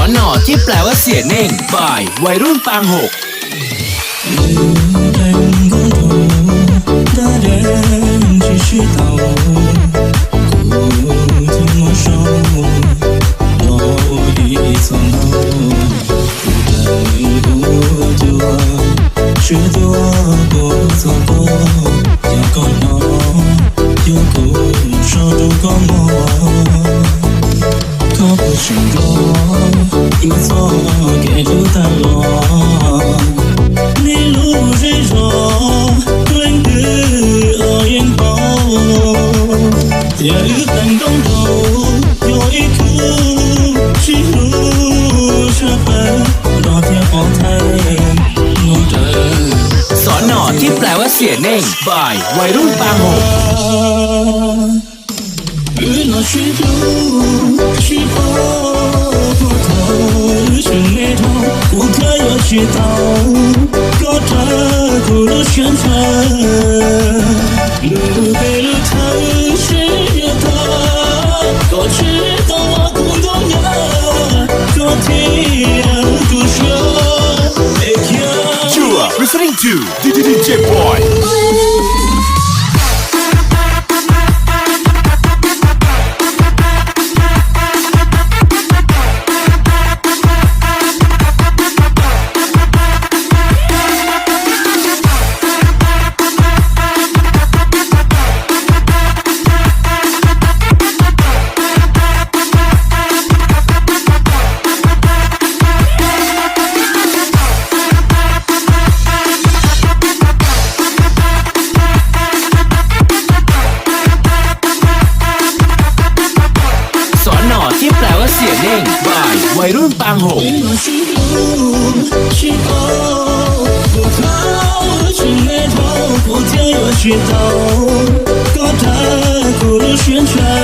Xov nom thiab Plas Vaj Xiam Neej by Vais Rub Npaj Hom. Dab deev tsis sib tau, kuv thiaj muab sau los ib txoj nkauj. Kuv rawm kuv cua, siab tuaj kuv txoj nkauj, yog koj hnov, yog kuv sau rau koj mloog. Koj puas tseem nco ib txoj kev hlub tag los, nej lub zej zos leej twg los yeej paub tias wb teem nkauj nraug yog ib khub sib hlub tshaj plaws, nrog thiab pov thawj mus raws. Xov nom thiab Plas Vaj Xiam Neej by Vais Rub Npaj Hom. Wb los sib hlub sib paub puag thaum wb tseem me dhau, kuv thiaj yuav tsis tau koj raws kuv lub siab ntshaw. Lub npe lub chaw sib yuav tag, koj tsis tau ua kuv nkauj nyab, koj thiaj tu siab es khiav. You are listening to D J Boy. Xov nom thiab Plas Vaj Xiam Neej by Vais Rub Npaj Hom. Kuv thiaj yuav tsis tau koj raws kuv lub siab ntshaw.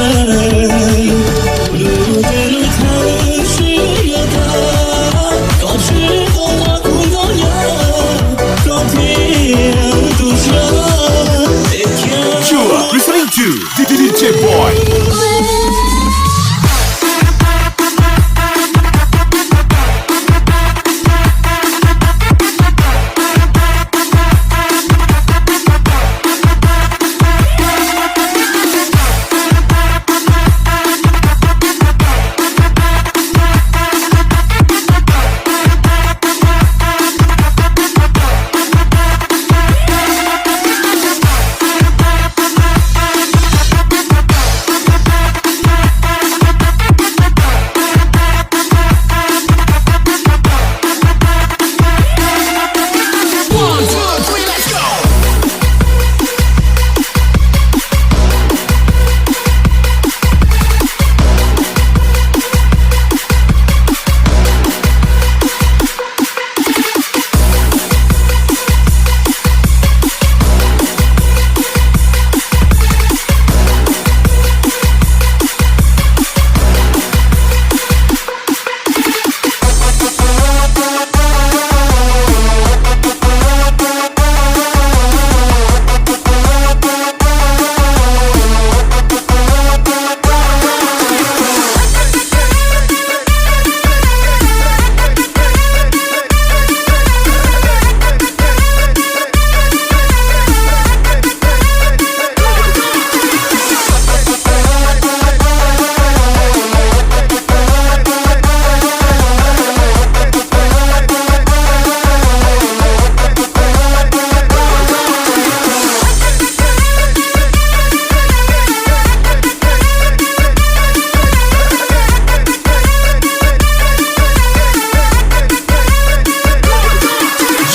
Lub npe lub chaw sib yuav tag, koj tsis tau ua kuv nkauj nyab, koj thiaj tu siab es khiav. You are listening to D J Boy.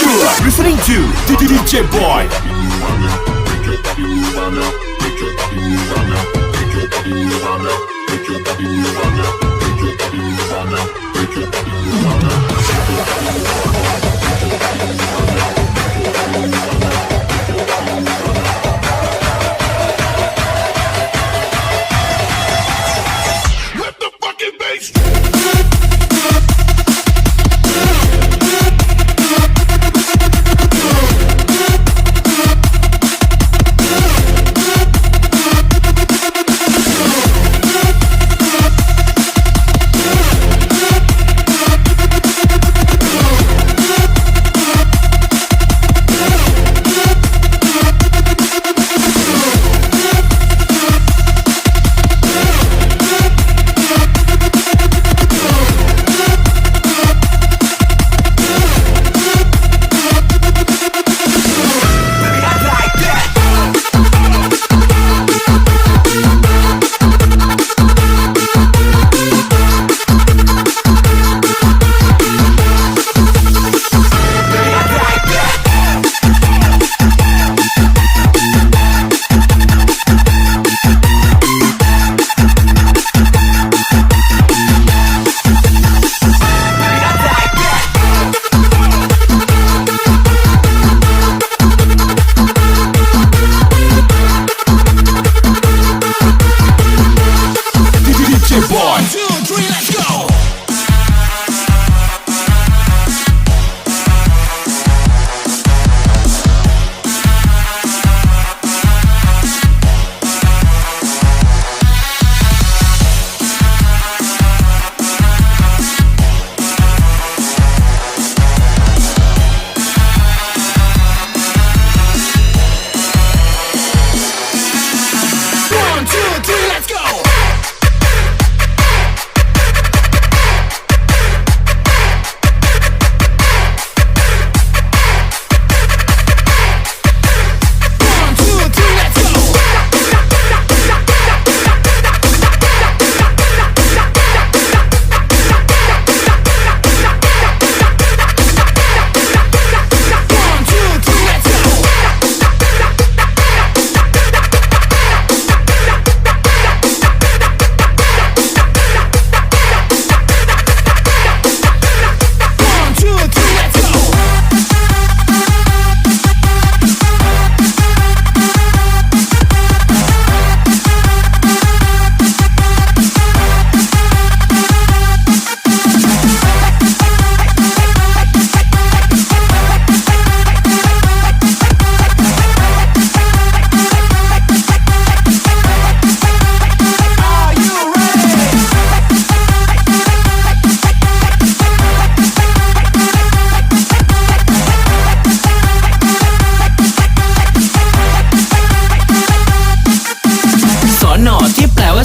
You are listening to D J Boy.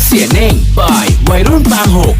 Xiam Neej by วัยรุ่นปางหก